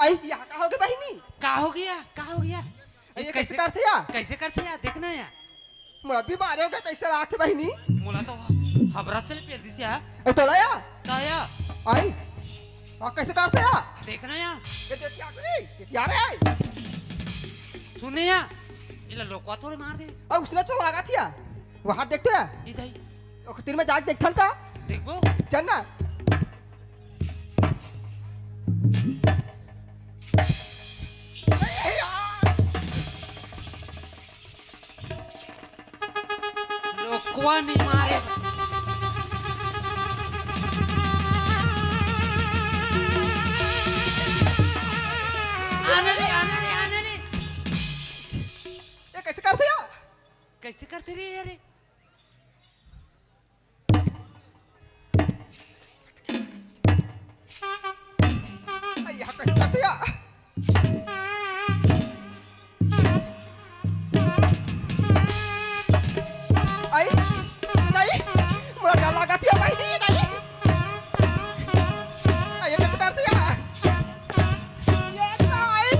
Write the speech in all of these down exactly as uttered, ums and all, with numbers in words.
अई, या का होगे बहिनी? का होगे या? का होगे या? ये कइसे करथे या? कइसे करथे या? देखना या। मोला बीमारी होगे तइसे लागथे बहिनी। मोला तो हबरा से पेल दिस या। ए, तोला या? का या? अई, आ कइसे करथे या? देखना या। ये देख या रे, ये या रे। सुने या, एला लोकवा थोड़े मार दे। अई, उसने चला लागथे या। वहाँ देखथे या। ई दाई। ओकर तीर में जाके देखथन का? देखबो। चल ना। लोकवा नहीं मारे। आने दे, आने दे, आने दे। ये कइसे करथे या? कइसे करथे रे यार? अई, या कइसे करथे या? अई, दाई, मोला डर लागथे या बहिनी, दाई। अई, ये कइसे करथे या? ये दाई।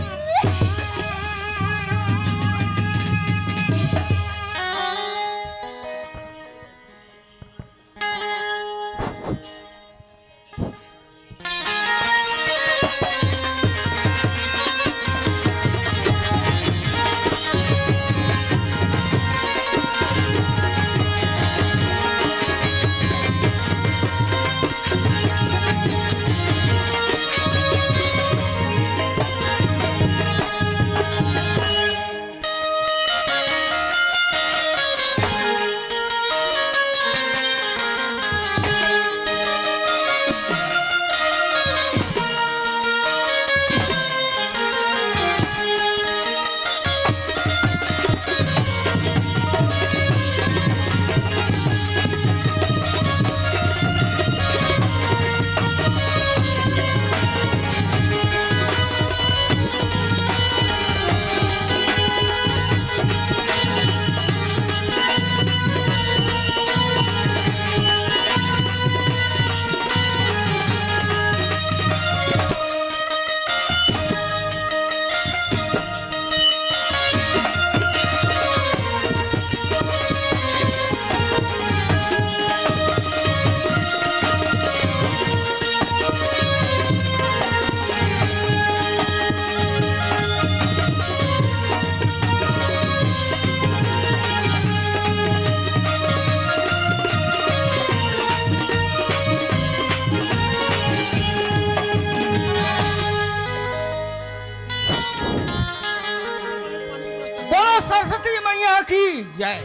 बोलो सरस्वती मैया की जय।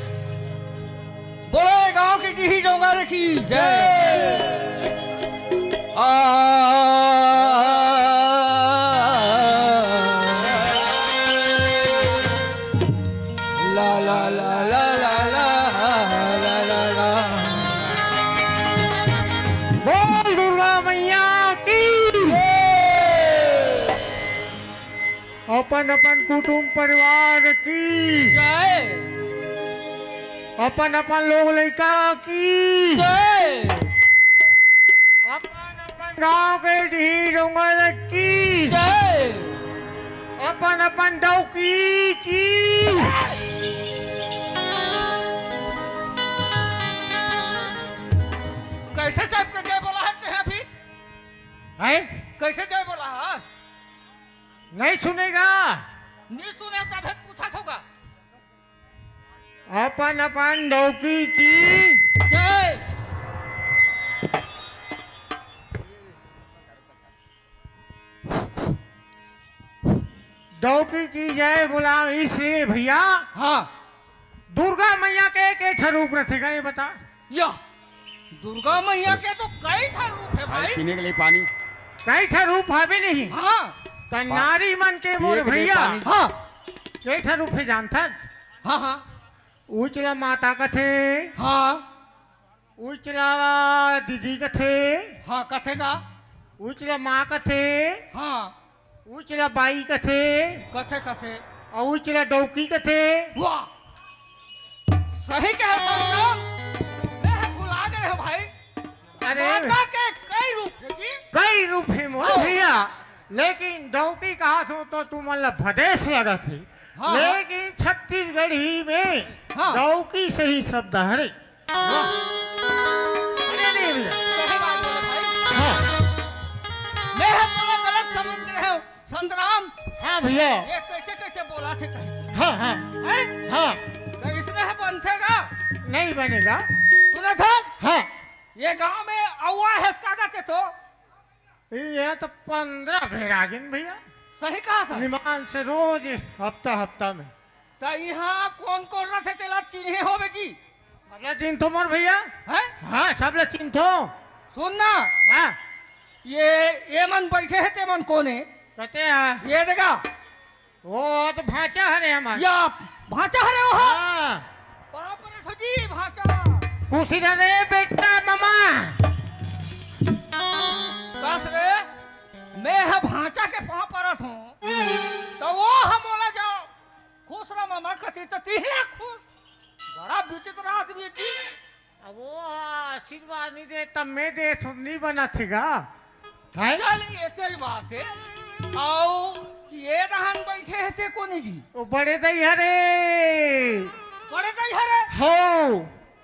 बोलो ये गांव की डीही डोंगर की जय। आ, ला, ला, ला। बोल दुर्गा मैया की। अपन अपन कुटुंब परिवार की जय। अपन अपन लोग लइका की जय। अपन अपन गांव के डीही डोंगर की जय। अपन अपन डौकी की। कइसे टाइप के जय बोला हे तें अभी? हैं? कइसे जय बोला हे? नहीं सुनेगा? नहीं सुने तभे पूछत हों का। अपन अपन डौकी की जय। डौकी की जय बोला इसलिए भैया, हाँ। दुर्गा मैया के के ठा रूप रथे गा, ये बता। या, दुर्गा मैया के तो कई ठा रूप हे भाई। पीने के लिए पानी। कई ठा रूप हवे नहीं। हाँ। त नारी मन के मोर भैया। हाँ। के ठा रूप हे जानथस? हाँ, हाँ। उचला माता कथे। हाँ। उचला दीदी कथे। हाँ, कथे का? उचला माँ कथे। हाँ। उचला बाई कथे। कथे, कथे। अउ उचला डौकी कथे। वाह! सही कहे बाबूराव। मैं भुला गए हो भाई। अरे। माता के कई रूप हे जी। कई रूप हे मोर भैया। लेकिन डौकी कहत हो तो तुमन ला भदेस लगत हे। हाँ, हाँ। लेकिन छत्तीसगढ़ी में हाँ। डौकी सही शब्द हरे। वाह। अरे नहीं भैया। सही बात बोले भाई। हाँ। मैं ह तोला गलत समझ गे रहेंव, संतराम। हाँ भैया। ये कैसे कैसे बोलथे कहीं? हाँ, हाँ। हैं? हाँ। तो इसने ह बनथे का? नहीं बनेगा। सुनथस? हाँ। ये गांव में अउवा हस का कथे तो? ये तो पंद्रह बेर आगेन भैया। सही कहत हस। निमान से रोज हफ्ता हफ्ता में। त इहाँ कोन कोन रथे तेला चिन्हे होबे जी? सबला चिन्हथों मोर भैया। हैं? हाँ, सबला चिन्हथों। सुन ना। हाँ। ये, ये मन बइठे हे, ते मन कोन हे? कते हे? ये देखा। वो तो भांचा हरे हमर। या भांचा हरे वो? हाँ। बाप रे सजी भांचा। खुशी रह रे बेटा मामा। कस रे, मैं ह भांचा के पाँव परत हों, त वो ह मोला जा खुश रह मामा कथे त तिही खुश। बड़ा विचित्र आदमी जी। अब वो आशीर्वाद नहीं दे, तब मैं दे, नहीं बनथे गा। हैं? चल, एक ही बात हे। अउ ये डहन बइठे हे ते कोन जी? वो बड़े दाई हरे। बड़े दाई हरे? हो।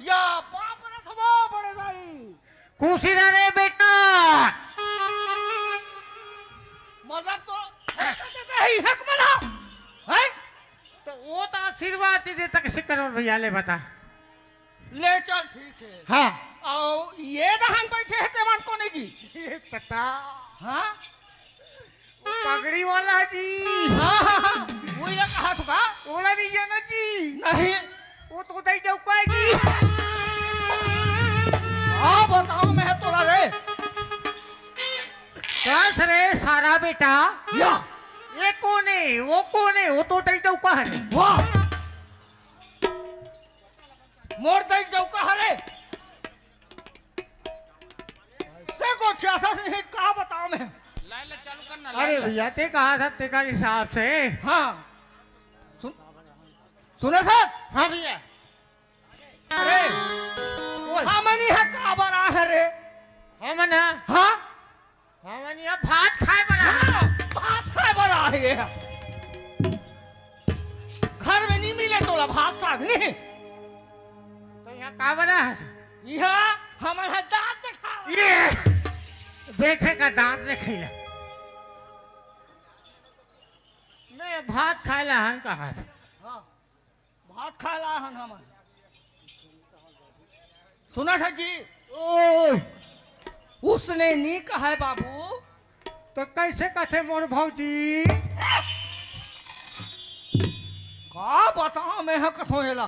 या बाप रे, थमो बड़े दाई। खुशी रह रे बेटा। मतलब तो नहीं हक मना। हैं? तो वो तो आशीर्वाद दे देता किसी करोड़ भैया ले बता। ले चल, ठीक हे। हाँ। अउ ये डहन बइठे हे ते मन कोन जी? ये पता। हाँ? वो पगड़ी वाला जी। हाँ, हाँ, हाँ। वो ये कहा तो का? ओला नहीं जाना जी। नहीं। वो तो दाई डौका हे जी। हाँ, बताओ मैं तोला रे। कस रे सारा बेटा। या। ये कोन हे? वो कोन हे? वो तो दाई डौका हरे। वाह। मोर दाई डौका हरे। से गोठियाथस नहीं, का बताओं मैं। लाइन ला चालू कर ना, अरे लाइन ला। भैया, ते कहा था, तेकर हिसाब से। हाँ। सुन, सुनथस? हाँ भैया। अरे, ओए। हमन इहाँ काबर आए हन रे? हमन ह? हाँ? हमन इहाँ भात खाए बर आए हन। हाँ, भात खाए बर आए हन। घर में नहीं मिले तोला भात साग नहीं। तो इहाँ का बर आए हस? इहाँ हमन ह दांत देखाए। ये देखे का दांत देखे ला। मैं भात खाए ला हन कहा था। हाँ। भात खाए ला हन हमन। सुनथस जी? ओए। उसने नी कहे बाबू। तो कैसे कथे मोर भौजी? का बताओं मैं ह कथों एला।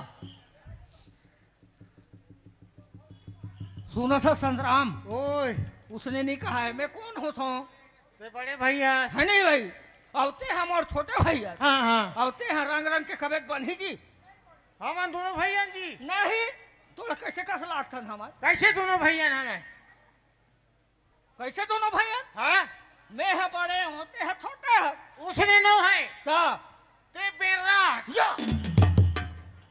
सुनथस संतराम? ओए। उसने नी कहे, मैं कोन होथों? ते बड़े भैया। हे नहीं भाई, अउ ते ह मोर छोटे भैया। हाँ, हाँ। अउ ते ह रंग रंग के कबे बनही जी। हमन दूनों भैया जी। नहीं, तोला कैसे कस लागथन हमन? कैसे दूनों भैया हमन? कैसे दूनों भैया? हाँ। मैं ह बड़े हों, ते ह छोटे ह। उसने नो हे। त ते बेर्रा। या।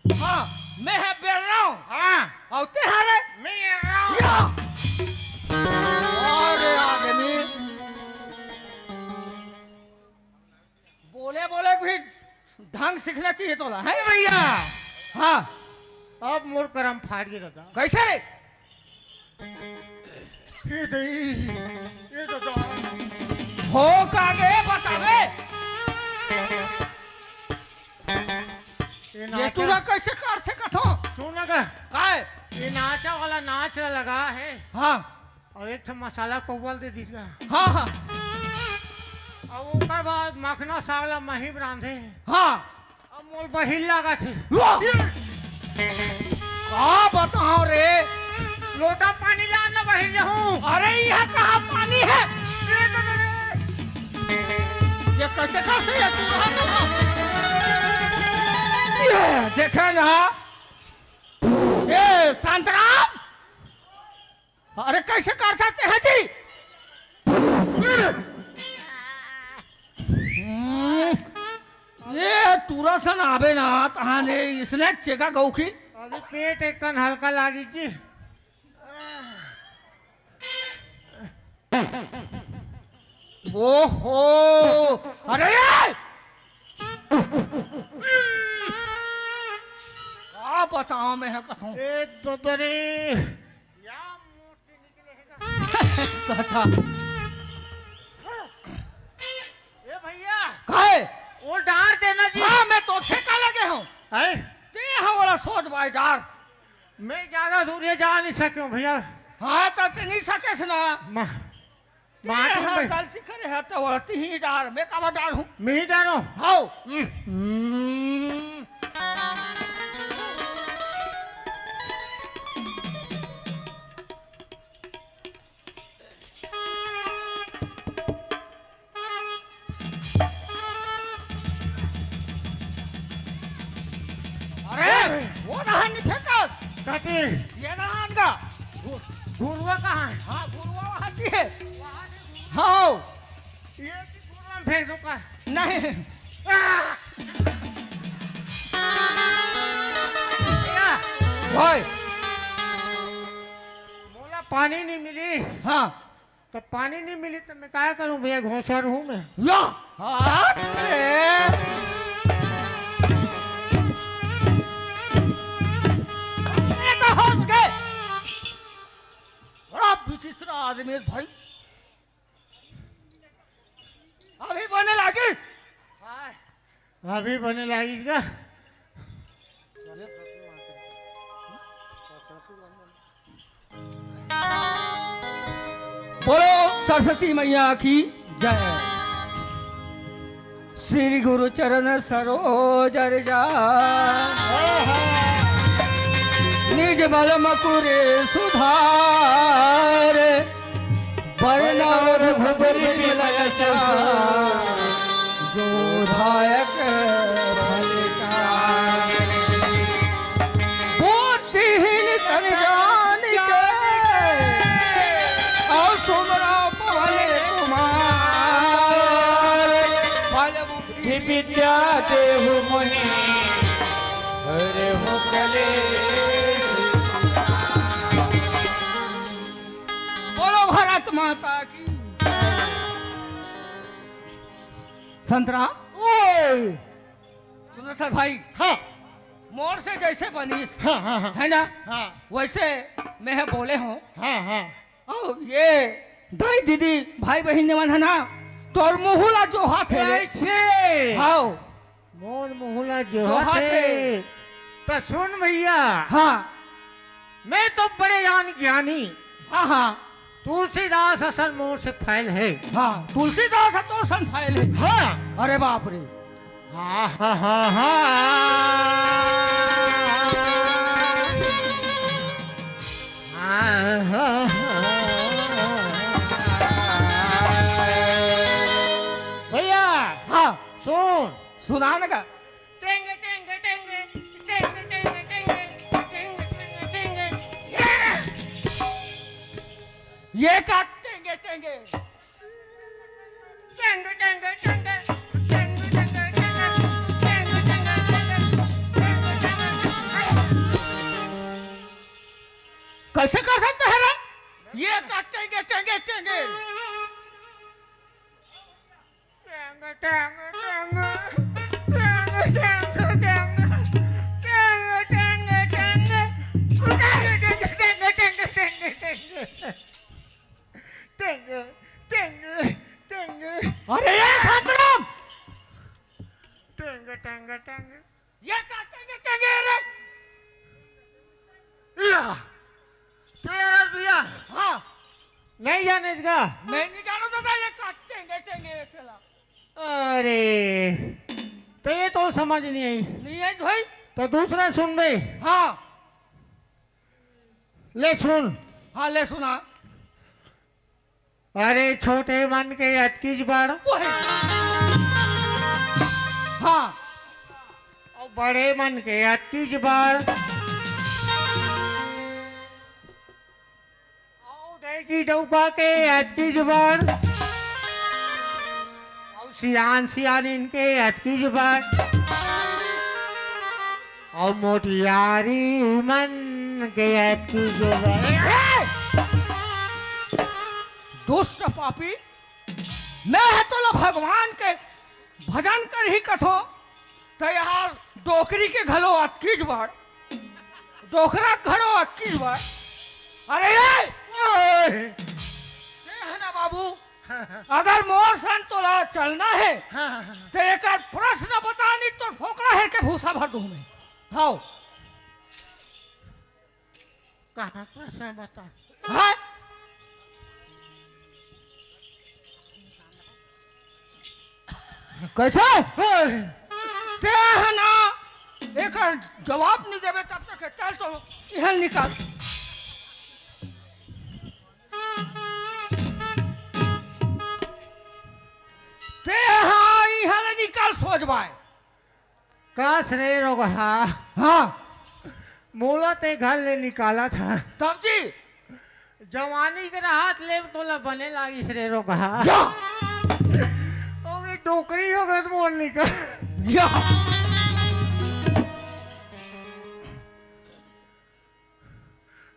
हाँ, मैं ह बेर्रा हूँ। हाँ। अउ ते ह रे? मैं एर्रा हूँ। या। अरे आदमी। बोले, बोले भी ढंग सीखना चाहिए तोला, हैं? भैया। हाँ। अब मोर करम फाट गे दादा। कैसे रे? ए दई, ए दादा। हो का गे बतावे? ए ये नाचा। तू ला कैसे करथे कथों? सुन ना का। काय? ये नाचा वाला नाच ला लगा हे। हाँ। अउ एक ठो मसाला कौवा ल दे दिस गा। हाँ, हाँ। अउ ओकर बाद मखना साग ला मही रांधे। हाँ। अब मोर बहिर लागत हे। वाह! का बताओं रे? लोटा पानी ला ना, बहिर जाहूँ। अरे, इहाँ कहाँ पानी हे? ये कैसे करथे ये तू? ये देखे ना। ए, संतराम! अरे, कैसे कर सकते हैं जी? हम्म, ये टूरा सन आबे ना, तहाने इसने चेका गऊ की। अभी पेट एक कन हल्का लागी जी। ओहो, अरे, का बताओ मैं ह कथों। ए ददरी। या मूर्ति निकले हे का? कथा। ए भैया। काहे? वो डार देना जी। हाँ, मैं तो ठेका लगे हूँ। हैं? ते हमारा सोच भाई डार। मैं ज्यादा दूर ये जा नहीं सके हूँ भैया। हाँ, तो ते नहीं सके ना। मा-, ते माटी हाँ, में गलती करे है तो वो तीही डार, मैं काबर डार हूँ। मैं ही डारो। हाँ। हम्म। अरे, वो रहन नहीं फेंकस। कथी? ये रहन का। घुरुवा कहाँ है? हाँ, घुरुवा वहाँ की है। हाँ। ये भी घुरुवा में फेंक दूँ का? नहीं। आ! या। भाई। मोला पानी नहीं मिली। हाँ। तो पानी नहीं मिली तो मैं क्या करूं भैया, घोसर हूं मैं। या! हाथ रे! ये तो हंस गए। बड़ा विचित्र आदमी है भाई। अभी बने लागिस। हाय। अभी बने लागिस का? बोलो सरस्वती मैया की जय। श्री गुरु चरण सरोज रज निज मल मकुर सुधार। बरनउँ रघुबर बिमल जसु जो दायक फलचारि। बुद्धिहीन तन जानिके, अउ सुमिरौं पवन कुमार। बल बुद्धि विद्या देहु मोहिं, हरहु कलेस। बोलो भारत माता की। संतरा। ओए। सुनो सर भाई। हाँ। मोर से जैसे बनिस, हाँ, हाँ, हाँ। है ना? हाँ। वैसे मैं बोले हूँ। हाँ, हाँ। अउ ये दाई दीदी भाई बहिन मन है ना, तोर मुँह ला जोहाथे रे। ऐसे। हाँ। मोर मुँह ला जोहाथे। जोहाथे। त सुन भैया। हाँ। मैं तो बड़े जान ज्ञानी। हाँ, हाँ। तुलसीदास असन मोर से फैल है। हाँ, तुलसीदास ह तोर सन फैल है। हाँ। अरे बाप रे। हाँ, हाँ, हाँ, हाँ। हाँ, हाँ, हाँ। भैया। हाँ। सुन। सुना ना का? टेंगे, टेंगे, टेंगे। टेंगे, टेंगे, टेंगे। टेंगे, टेंगे, टेंगे। ये का टेंगे, टेंगे? टेंगे, टेंगे, टेंगे। टेंगे, टेंगे, टेंगे। टेंगे, टेंगे, टेंगे। टेंगे, टेंगे, टेंगे। कैसे कर सकते हैं रे? ये का टेंगे, टेंगे, टेंगे? टेंगे, टेंगे, टेंगे। टेंगे, टेंगे, टेंगे। टेंगे, टेंगे, टेंगे। टेंगे, टेंगे, टेंगे। टेंगे, टेंगे, टेंगे। अरे ये शांतराम! टेंगे, टेंगे, टेंगे। ये का टेंगे, टेंगे रे? या, तेरा भैया। हाँ। नहीं जाने का? मैं नहीं जानूं दादा, ये का टेंगे, टेंगे ये खेला। अरे, तो ये तो समझ नहीं आई। नहीं है भाई। तो दूसरा सुन बे। हाँ। ले सुन। हाँ, ले सुना। अरे छोटे मन के अतकीच बड़। ओहे। हाँ। अउ बड़े मन के अतकीच बड़। अउ डैकी डौका के अतकीच बड़। अउ सियान सियानिन के अतकीच बड़। अउ मोटियारी मन के अतकीच बड़। दुष्ट पापी, मैं ह तोला भगवान के भजन करही कथों, त यार डोकरी के घलो अतकीच बड़, डोकरा के घलो अतकीच बड़। अरे ये! ओए! ये है ना बाबू, अगर मोर संग तोला चलना है, हाँ, हाँ, हाँ। त एकर प्रश्न बता, नहीं तो फोकला हेर के भूसा भर दूं मैं। हाव। कहाँ प्रश्न बता? हाँ? कैसे? हाँ। ते ह ना, एकर जवाब नहीं देबे तब तक चल तो इहल निकाल। ते ह इहल निकाल सोचवाए। कस रे रोगहा। हाँ। मोला ते घर ले निकालत ह। तब जी। जवानी के राहत ले तोला बने लागिस रे रोगहा। या। अबे डोकरी हो गए मोर निकल। या।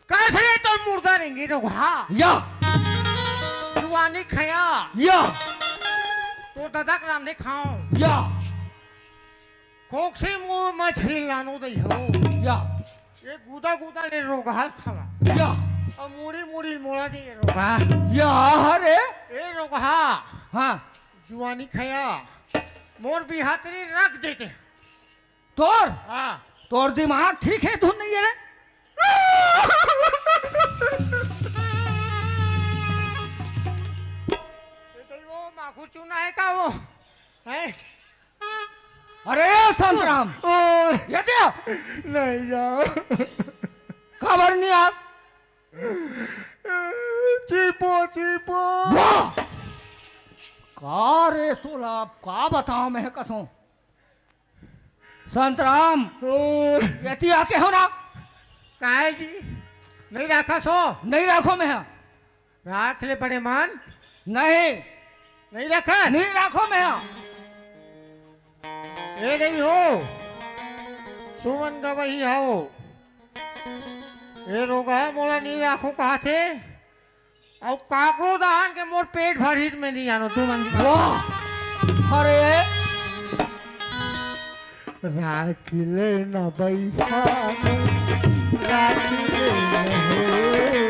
कस रे तोर मुर्दा रेंगे रोगहा। या। जुआनी खया। या। तो ददक रांधे खाओ। या। कोकसी मुंह मछली लानो दई हो। या। ये गुदा गुदा ले रोगहा खावा। या। और मुड़ी मुड़ी मोड़ा दे रोगहा। या रे। ए रोगहा। हाँ। जुआनी खया। मोर बिहातरी रख देते। तोर? हाँ। तोर दिमाग ठीक है, धुन नहीं है रे? ये तो वो माखुर चूना है का वो? हैं? अरे संतराम, ओ। ये क्या? नहीं जाओ। खबर नहीं यार। चीपो, चीपो। वाह! का रे तोला, का बताओ मैं कसों? संतराम, ओ। एती आके हो ना। काहे जी? नहीं राखस हो? नहीं राखो मैं। राख ले बड़े मान। नहीं। नहीं राखस? नहीं राखो मैं। ए नहीं हो। तुमन गवही हो। ए रोगहा मोला नहीं राखो कहा थे। अउ काकरो दान के मोर पेट भरही त मैं नहीं जानो, तुमन। वाह! अरे! राख ले न बइहा, राख ले न हे।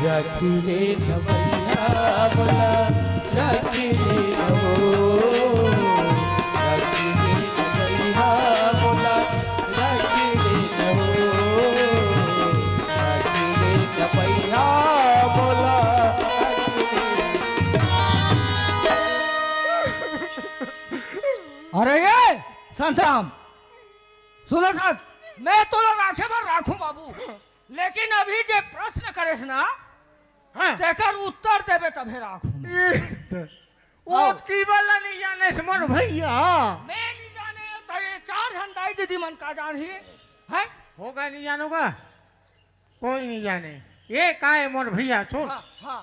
रख ले न बइहा मोला, रख ले न हो। रख ले न बइहा मोला, रख ले न हो। रख ले न बइहा मोला, रख ले न। अरे ये संतराम, सुनो साथ, मैं तोला राखे बर राखूं बाबू, लेकिन अभी जे प्रश्न करेस ना, हाँ। तेकर उत्तर देबे तबे राखूं मैं। ये तो आओ। ओतकी वाला नहीं जाने से मोर भइया। मैं नहीं जाने, त ये चार झन दाई दीदी मन का जानही, हैं? होगा नहीं जानोगा? कोई नहीं जाने। ये का है मोर भइया, सुन। हाँ, हाँ।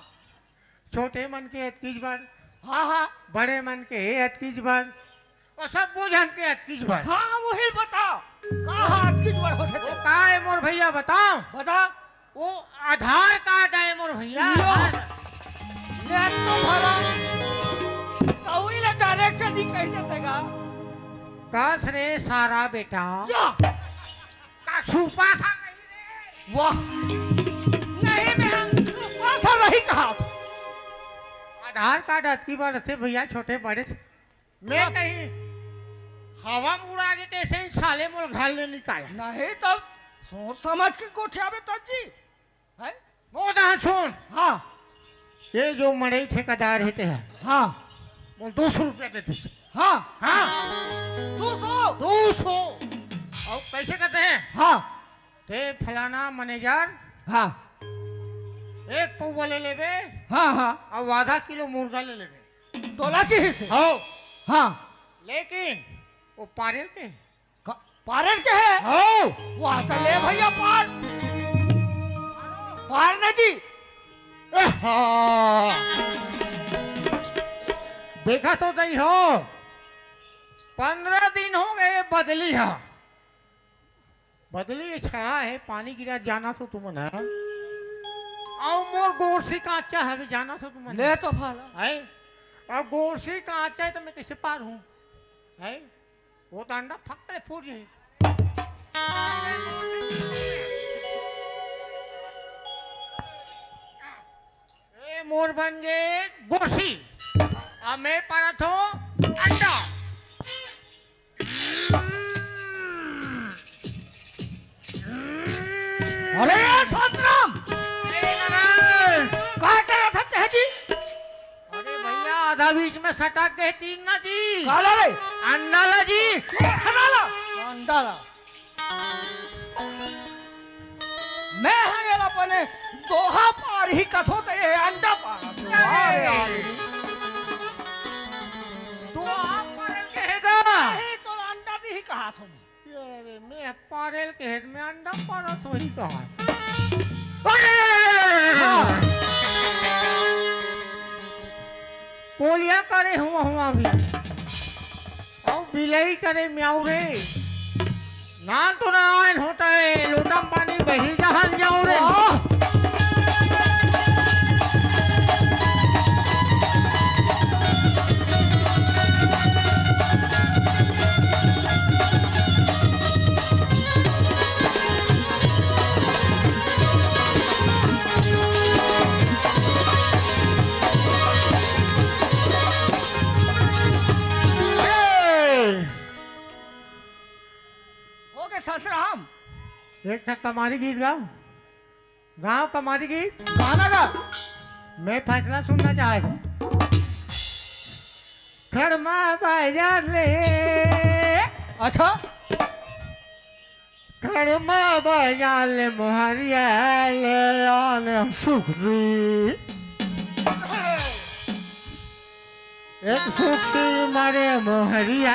छोटे मन के अतकीच बड़। हाँ, हाँ। बड़े मन के हे अतकीच बड़। अउ सब बोझन के अतकीच बड़। हाँ, वही बता। का हा अतकीच बड़ हो सकथे? वो का है मोर भइया, बताओ। बता। वो आधार कार्ड है मोर भइया। लो। नेट तो भरा। तउई ला डायरेक्ट नहीं कह देते गा। कस रे सारा बेटा। या। का सुपासा नहीं रे? वाह। नहीं मैं सुपासा नहीं कहा। आधार कार्ड अतकी बड़ रथे भइया, छोटे बड़े। मैं कहीं हवा में उड़ा के कैसे ही साले मोर घर ले निकाला। नहीं तब सोच समझ के गोठियाबे तब जी। हैं? मोर दान सुन। हाँ। ये जो मड़ई ठेकेदार हे ते ह। हाँ। मोला दो सौ रुपया दे दे। हाँ। हाँ। दो सौ? दो सौ। अउ कैसे कहते हैं? हाँ। ते फलाना मैनेजर। हाँ। एक पौवा ले लेबे। हाँ, हाँ। अउ आधा किलो मुर्गा ले लेबे। तोला किहिस हे? हाँ। हाँ। लेकिन वो पारेल के हे। का-, पारेल के हे? हाँ। वाह, त ले भइया पार। पार ना जी। आहा। देखा तो नहीं हो, पंद्रह दिन हो गए बदली हा। बदली छाया है, पानी गिरा, जाना तो तुमन है। अउ मोर गोरसी कांचा हवे, जाना तो तुमन ले है। तो भाला। है? अब गोरसी कांचा है तो मैं कैसे पार हूँ? है? वो तो अंडा फट ले फूट जाही। ए मोर बन गे गोरसी। अब मैं पारत हूँ अंडा। अरे यार, शांतराम! अरे नारायण! का करत हस तेह जी? अरे भैया, आधा बीच में सटक गए तीन ना जी। काला रे? अंडा ला जी। अंडा ला। अंडा ला। मैं हा एला अपने दोहा पारही कथों त ये अंडा पारत हे। अरे यार। दोहा पारल कहेगा। नहीं तो अंडा दिही कहाथों मैं। अरे, मैं पारेल के हेत में अंडा पारत होही कहा। हाँ। कोलिया करे हुआ हुआ भी। अउ बिलई करे म्याऊ रे। नान तो नारायण होता है, लोटा म पानी बही जहान जाओ रे। वाह। ए! हो गए ससराम। एक ठक कमारी गीत गाओ। गाँव कमारी की गाना गा। मैं फैसला सुनना चाहता हूँ। खड़मा बाजार ले। अच्छा। खड़मा बाजार ले मोहरिया ले आने सुखरी। एक सुखरी मारे मोहरिया,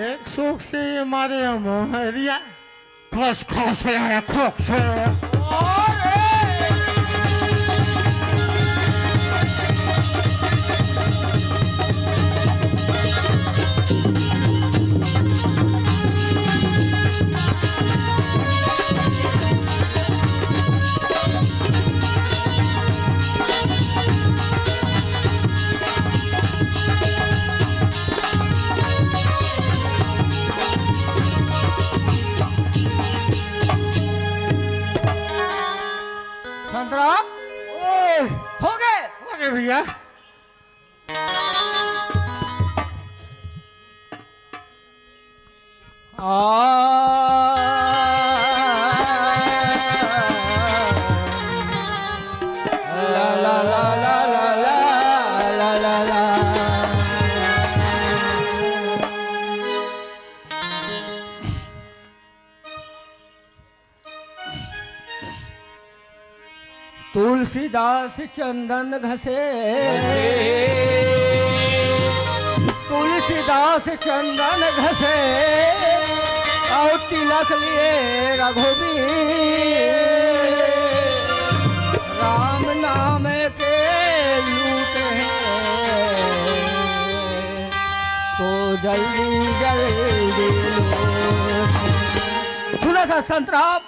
एक सुखरी मारे मोहरिया। खस खस है, खस। संतराम, ओए, हो गए। हो गए भैया। आ, ला, ला, ला। तुलसीदास चंदन घसे, तुलसीदास चंदन घसे, अउ तिलक लिए रघुबीर। राम नाम के लूट है, तो जल्दी जल्दी लो। सुना था संतराम,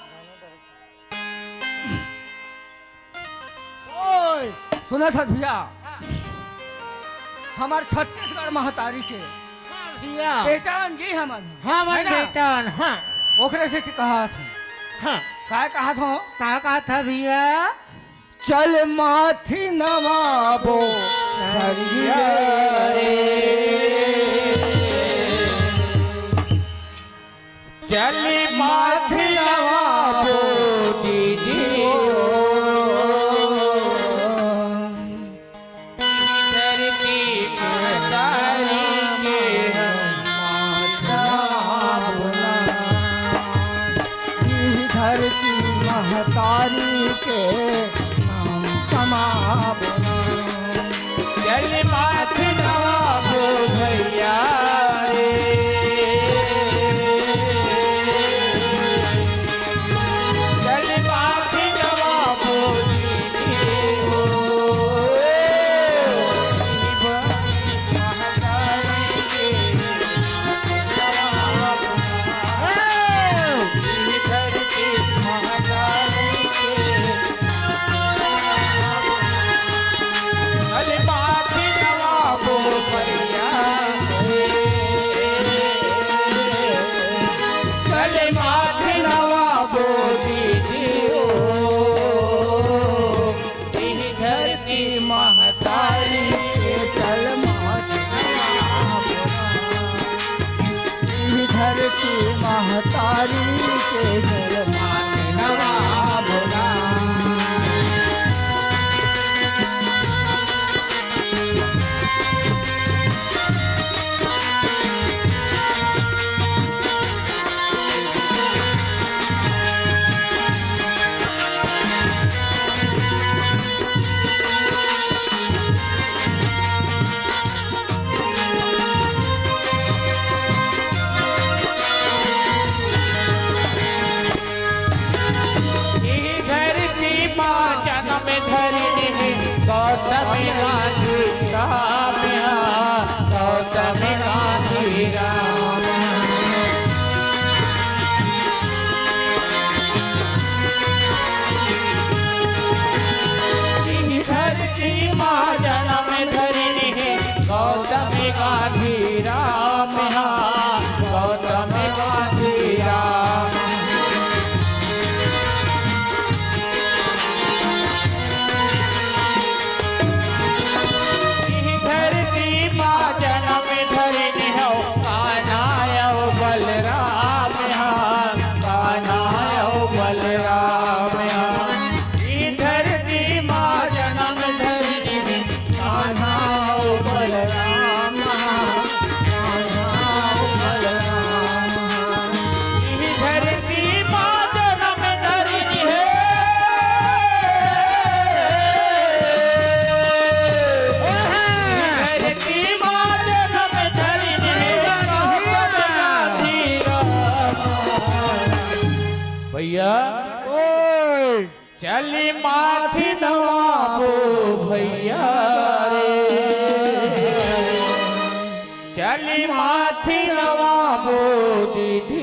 ओए। सुना था भैया, हाँ। हमार छत्तीसगढ़ महतारी के हाँ भैया। बेटान जी हमन। हाँ, हमन है ना? बेटान, हाँ। ओकरे से कहा था। हाँ। का कहा था? का कहा था भैया? चल माथी नवाबो संगिया रे। चली माथ नवाबो दीदी हो। धरती महतारी के माथ नवाबो ना। धरती महतारी के नाम कमाबो ना। चल माथ नवाबो भैया रे। धरिन हे गौतम गांधी राम, गौतम गांधी राम। इही धरती मा जनम धरिन हे गौतम गांधी राम, गौतम गांधी राम। इही धरती मा जनम धरिन हौ कान्हा अउ बलराम, कान्हा अउ बलराम। इही धरती मा जनम धरिन कान्हा अउ बलराम, कान्हा अउ बलराम। इही धरती मा जनम धरिन हे। इही धरती मा जनम धरिन हे। भैया, ओए। चली माथी नवाबो भैया रे, चली माथी नवाबो दीदी